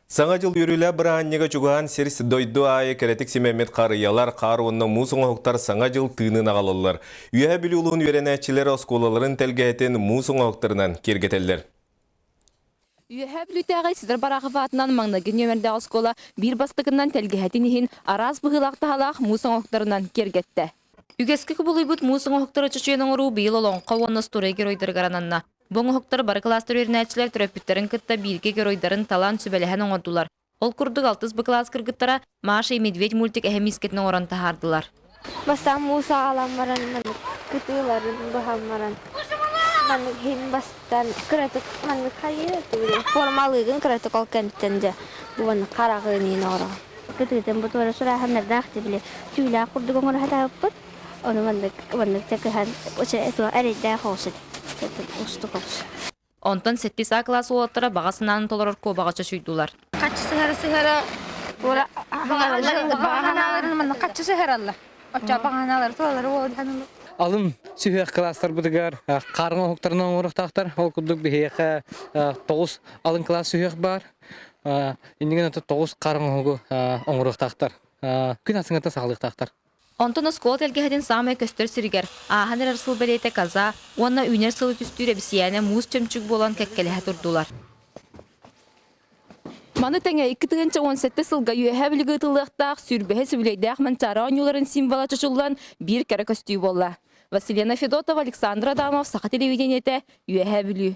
Саҥа дьыл үөрүүлээх бырааһынньыга чугаһаан сир дойду аайы кэрэтик симэммит харыйалар, хаар уонна муус оҥоһуктар Саҥа дьыл тыынын аҕалаллар. Үөһээ Бүлүү улууһун үөрэнээччилэрэ оскуолаларын тэлгэһэтин муус оҥоһуктарынан киэргэтэллэр. Үөһээ Бүлүүтээҕи Сидор Барахов аатынан маҥнайгы нүөмэрдээх оскуола биир бастакынан тэлгэһэтин иһин араас быһыылаах-таһаалаах муус оҥоһуктарынан киэргэттэ. Үгэскэ кубулуйбут муус оҥоһуктары чочуйан оҥоруу быйыл олоҥхо уонна устуоруйа геройдарыгар ананна. Бу оҥоһуктар бары кылаастар үөрэнээччилэр төрөппүттэрин кытта бииргэ геройдарын талан, сүбэлэһэн оҥордулар. Ол курдук алтыс Б кылаас кыргыттара Маша и Медведь мультик эһэ миискэтин оҥорон таһаардылар. Бастаан муус аҕалан баран маннык кытыыларын быһан баран маннык иһин бастан кыратык маннык хайыы формалыыгын кыратык ол кэнниттэн дьэ бу маннык хараҕын иһин оҥороҕун. Кытыытын бу туора сурааһыннардаах дии били түүлээх курдук оҥоро сатаабыппыт. Ону маннык маннык кыһан эрэйдээх оҕус этэ устук оҕус. Онтон сэттис А кылаас уолаттара баҕа санааны толорор куобаҕа чочуйдулар. Хаччы сыһара сыһара баҕанааларын манна хаччы сыһараллар. Оччо баҕанаалары тулалары уолу Алын сүһүөх кылаастарбытыгар хаарыҥ оһуктарынан оҥоруохтаахтар. Ол курдук биһиэхэ тоҕус алын кылаас сүһүөх баар. Иннигин тоҕус хаарыҥ оһугу оҥоруохтаахтар. Күн асыҥата саҕалыахтаахтар. Онтон оскуола тэлгэһэтин саамай көстөр сиригэр, ааһан эрэр сыл бэлиэтэ коза уонна үүнэр сылы түстүүр эбисийээнэ муус чөмчүүк буолан кэккэлэһэ турдулар. Маны тэҥэ 2017 сылга Үөһээ Бүлүүгэ ыытыллыахтаах сүүрбэһис үбүлүөйдээх Манчаары оонньууларын символа чочуллан биир кэрэ көстүү буолла. Василена Федотова, Александр Адамов, Саха телевидениетэ, Үөһээ Бүлүү.